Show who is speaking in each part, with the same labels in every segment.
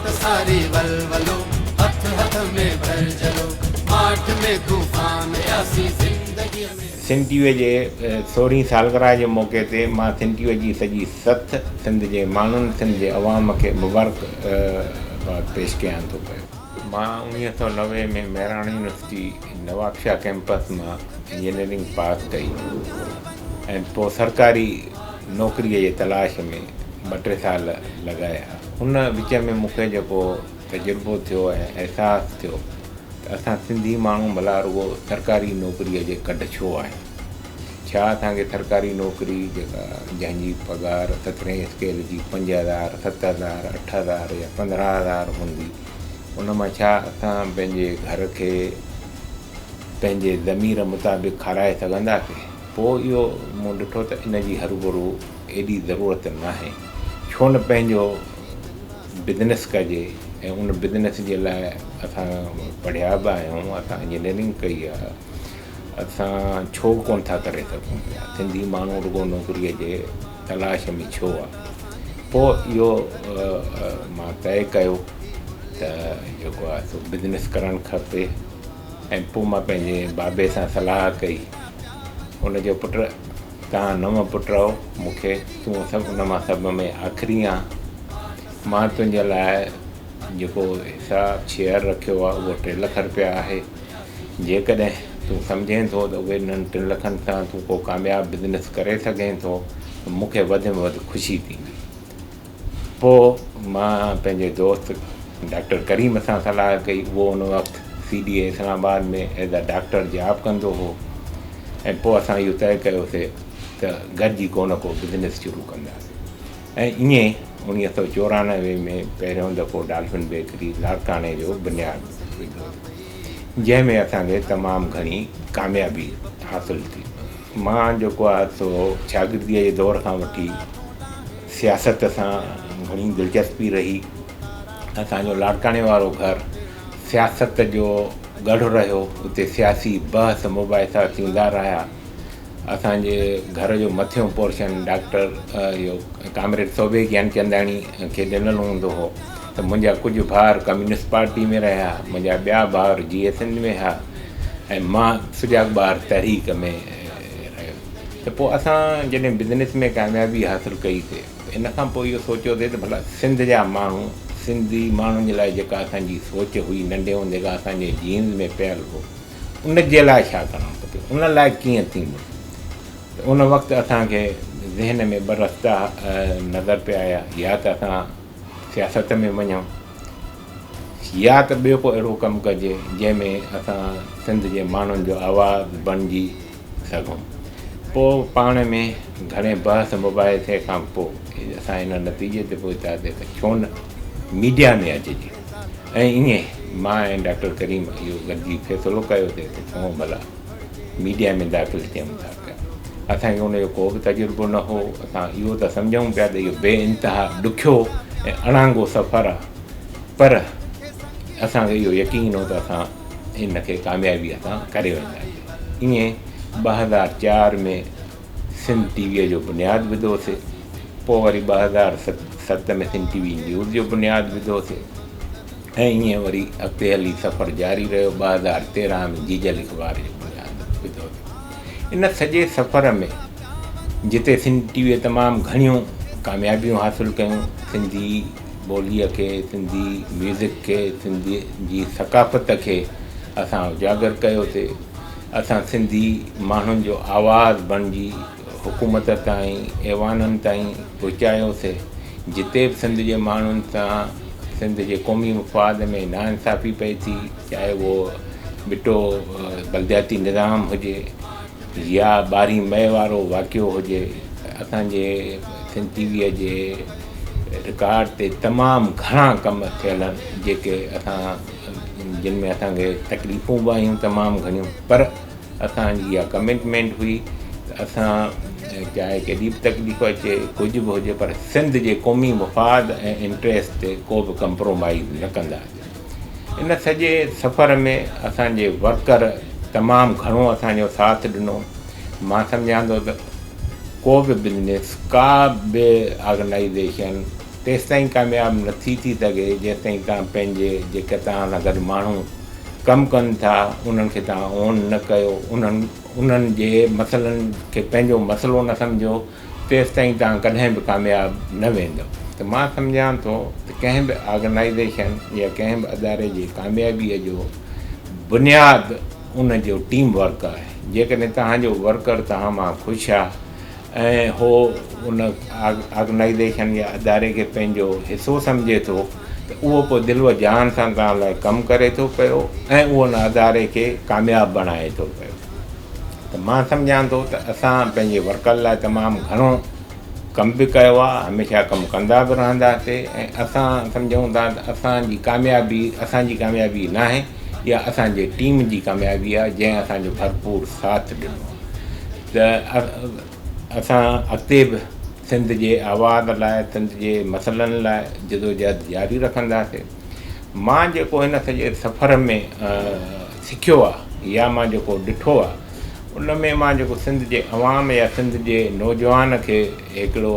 Speaker 1: ته ساري ولولو، هٿ هٿ ۾ ڀرجهلو، ماٺ ۾ طوفان آياسين زندگيء ۾.
Speaker 2: سنڌ ٽي وي جي سورهين سالگرهه جي موقعي تي مان سنڌ ٽي وي جي سڄي سٿ، سنڌ جي ماڻهن، سنڌ جي عوام کي مبارڪ باد پيش ڪيان ٿو پيو. مان 1990 ۾ مهراڻ يونيورسٽي نوابشاهه ڪئمپس مان انجنيئرنگ پاس ڪئي ۽ پوء سرڪاري نوڪريء جي تلاش ۾ ٻه ٽي سال لڳايا. ان وچ ۾ مون کي جيڪو تجربو ٿيو ۽ احساس ٿيو ته اسان سنڌي ماڻهو ڀلا رڳو سرڪاري نوڪريء جي ڪڍ ڇو آهيون؟ ڇا اسان کي سرڪاري نوڪري جيڪا جنهن جي پگهار سترهين اسڪيل جي 5000، 7000، 8000 يا 15,000 هوندي، ان مان ڇا اسان پنهنجي گهر کي پنهنجي ضمير مطابق کارائي سگهنداسين؟ پوء اهو مون ڏٺو ته ان جي هروڀرو ايڏي ضرورت ناهي، ڇو نه پنهنجو بزنس ڪجي ۽ ان بزنس جي لاء اسان پڙهيا به آهيون، اسان انجنيئرنگ ڪئي آهي، اسان ڇو ڪونه ٿا ڪري سگهون پيا، سنڌي ماڻهو رڳو نوڪريء جي تلاش ۾ ڇو آهي؟ پوء اهو مان طئي ڪيو ته جيڪو آهي سو بزنس ڪرڻ کپي ۽ پوء مان پنهنجي بابي سان صلاح ڪئي، ان چيو پٽ توهان نو پٽ آهو مون کي، تون سڀ ان مان سڀ ۾ آخري آن، مان تنهنجي لاء جيڪو حساب شيئر رکيو آهي اهو 3 لک رپيا آهي، جيڪڏهن تون سمجهين ٿو ته اهي انهن 3 لکن سان تون ڪو ڪامياب بزنس ڪري سگهين ٿو ته مون کي وڌ ۾ وڌ خوشي ٿيندي. پوء مان پنهنجي دوست ڊاڪٽر ڪريم سان صلاح ڪئي، اهو ان وقت C D A Islamabad ۾ as a doctor job ڪندو هو ۽ پوء اسان اهو طئي ڪيوسي ته گڏجي ڪو نه ڪو بزنس شروع ڪنداسين ۽ ائين 1994 ۾ پهريون دفعو ڊالفن بيڪري لاڙڪاڻي جو بنياد وڌو. جنهن ۾ اسان کي تمام گهڻي ڪاميابي حاصل ٿي. مان جيڪو آهي سو شاگرديء جي دور کان وٺي سياست سان گهڻي دلچسپي رهي. اسان جو لاڙڪاڻي وارو گهر سياست جو ڳڙهه رهيو، اتي سياسي بحث مباحثا ٿيندا رهيا. اسان جي گهر جو مٿيون پورشن ڊاڪٽر اهو ڪامريڊ سوڀي گيانچنداڻي کي ڏنل هوندو هو ته منهنجا ڪجهه ڀائر ڪميونسٽ پارٽي ۾ رهيا، منهنجا ٻيا ڀائر جي ايس اين ۾ هئا ۽ مان سجاڳ ٻار تحريڪ ۾ رهيس ته پوء اسان جڏهن بزنس ۾ ڪاميابي حاصل ڪئي سي ته ان کان پوء اهو سوچيوسي ته ڀلا سنڌ جا ماڻهو سنڌي ماڻهن جي لاء جيڪا اسان جي سوچ هئي ننڍي هوندي کان اسان جي جينز ۾ پيل هو ان جي لاء ڇا ڪرڻ کپي، ان لاء ڪيئن ٿيندو؟ ته ان وقت اسان کي ذهن ۾ ٻه رستا نظر پئي آيا، يا ته اسان سياست ۾ وڃون يا ته ٻيو ڪو اهڙو ڪم ڪجي جنهن ۾ اسان سنڌ جي ماڻهن جو آواز بڻجي سگهون. پوء پاڻ ۾ گهڻي بحث مباحثي کان پوء اسان ان نتيجي تي پهتاسين ته ڇو نه ميڊيا ۾ اچجي ۽ ائين مان ۽ ڊاڪٽر ڪريم اهو گڏجي فيصلو ڪيوسين ته چڱو ڀلا ميڊيا ۾ داخل ٿيون ٿا پيا. اسان کي ان جو ڪو به تجربو نه هو. اسان اهو ته سمجهون پيا ته اهو بي انتها ڏکيو ۽ اڻانگو سفر آهي پر اسان کي اهو يقين هو ته اسان ان کي ڪاميابيء سان ڪري وينداسين. ائين 2004 ۾ سنڌ ٽي ويء جو بنياد وڌوسي. پوء وري 2007 ۾ سنڌ ٽي وي نيوز جو بنياد وڌوسي ۽ ائين وري اڳتي هلي سفر جاري رهيو. 2013 ۾ جيجل اخبار جو بنياد وڌوسي. ان سڄي سفر ۾ جتي سنڌ ٽي ويء تمام گهڻيون ڪاميابيون حاصل ڪيون، سنڌي ٻوليء کي، سنڌي ميوزڪ کي، سنڌ جي ثقافت کي اسان اجاگر ڪيوسي. اسان سنڌي ماڻهن جو آواز بڻجي حڪومت تائين، ايوانن تائين پهچايوسي. جتي به سنڌ جي ماڻهن سان سنڌ جي قومي مفاد ۾ ناانصافي پئي ٿي، چاهي اهو ٻٽو بلدياتي نظام هجي يا ٻارهين مئي وارو واقعو هجي، اسان جي سنڌ ٽي ويء جي رڪارڊ تي تمام گهڻا ڪم ٿيل آهن، جيڪي اسان جن ۾ اسان کي تڪليفون به آيون تمام گهڻيون پر اسان جي اها ڪمٽمينٽ هئي ته اسان چاهي ڪيڏي به تڪليف اچي ڪجهه به هجي پر سنڌ جي قومي مفاد ۽ انٽريسٽ تي ڪو به ڪمپرومائيز نه ڪنداسين. ان سڄي سفر ۾ اسان جي ورڪر تمام گهڻو اسان جو ساٿ ڏنو. مان سمجهان ٿو ته ڪو به بزنس ڪا به آرگنائيزيشن تيستائين ڪامياب نٿي ٿي سگهي جيستائين توهان پنهنجي جيڪي توهان سان گڏ ماڻهو ڪم ڪن ٿا انهن کي توهان اون نه ڪيو انهن انهن جي مسئلن کي پنهنجو مسئلو نه سمجهو تيستائين توهان ڪڏهن به ڪامياب نه ويندؤ. ته مان سمجهان ٿو ته ڪنهن به آرگنائيزيشن يا ڪنهن به اداري جي ڪاميابيء جو بنياد ان جو ٽيم ورڪ آهي. جيڪڏهن توهان جو ورڪر توهان مان خوش آهي ۽ هو ان آرگنائيزيشن يا اداري کي پنهنجو حصو سمجهي ٿو ته اهو پوء دل و جان سان توهان لاء ڪم ڪري ٿو پيو ۽ اهو ان اداري کي ڪامياب بڻائي ٿو پيو. ته مان سمجهان ٿو ته اسان پنهنجي ورڪر لاء تمام گهڻو ڪم به ڪيو آهي هميشه ڪم ڪندا به رهنداسي ۽ اسان سمجهون ٿا ته اسان جي ڪاميابي اسان جي ڪاميابي ناهي اها اسان جي ٽيم جي ڪاميابي آهي جنهن اسان جو ڀرپور ساٿ ڏنو آهي ته اسان اڳتي به سنڌ جي آواز لاء سنڌ جي مسئلن لاء جدوجهد جاري رکنداسي مان جيڪو هن سڄي سفر ۾ سکيو آ يا مان جيڪو ڏٺو آ ان ۾ مان جيڪو سنڌ جي عوام يا سنڌ جي نوجوان کي هڪڙو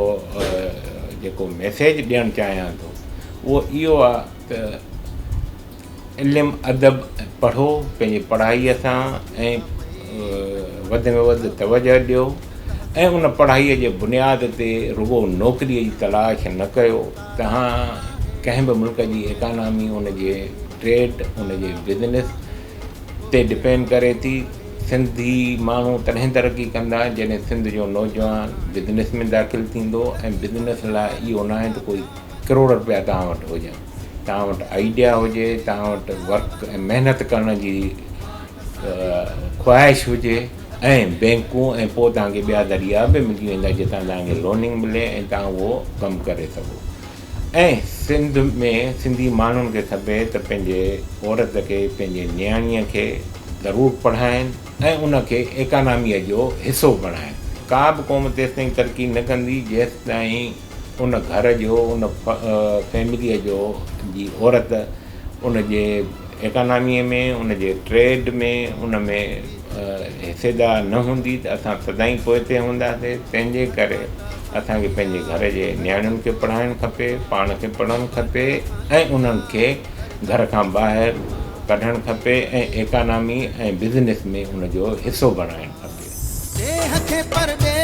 Speaker 2: جيڪو ميسيج ڏيڻ چاهيان ٿو اهو اهو آ ته علم ادب پڙهو پنهنجي پڙهائي سان ۽ وڌ ۾ وڌ توجه ڏيو ۽ ان پڙهائي جي بنياد تي رڳو نوڪري جي تلاش نه ڪيو توهان ڪنهن به ملڪ جي ايڪانامي ان جي ٽريڊ ان جي بزنس تي ڊپينڊ ڪري ٿي. سنڌي ماڻهو تڏهن ترقي ڪندا جڏهن سنڌ جو نوجوان بزنس ۾ داخل ٿيندو ۽ بزنس لاء اهو ناهي ته ڪوئي ڪروڙ رپيا توهان وٽ هجن توهان وٽ آئيڊيا هجي توهان وٽ ورڪ ۽ محنت ڪرڻ جي خواهش هجي ۽ بينڪون ۽ پوء توهان کي ٻيا ذريعا به ملي ويندا جتان توهان کي لوننگ ملي ۽ توهان اهو ڪم ڪري سگهو. ۽ سنڌ ۾ سنڌي ماڻهن کي کپي ته پنهنجي عورت کي پنهنجي نياڻيء کي ضرور پڙهائين ۽ ان کي ايڪاناميء جو حصو بڻائين. ڪا به قوم تيستائين ترقي نه ڪندي جيستائين ان گهر جو ان فيمليء جو جي عورت ان جي ايڪاناميء ۾ ان جي ٽريڊ ۾ ان ۾ حصيدار نه هوندي ته اسان سدائين پوئتي هونداسين، تنهن جي ڪري اسان کي پنهنجي گهر جي نياڻين کي پڙهائڻ کپي، پاڻ کي پڙهڻ کپي ۽ انهن کي گهر کان ٻاهر ڪڍڻ کپي ۽ ايڪانامي ۽ بزنس ۾ ان جو حصو بڻائڻ کپي.
Speaker 1: ڏيهه کي پرڏيهه.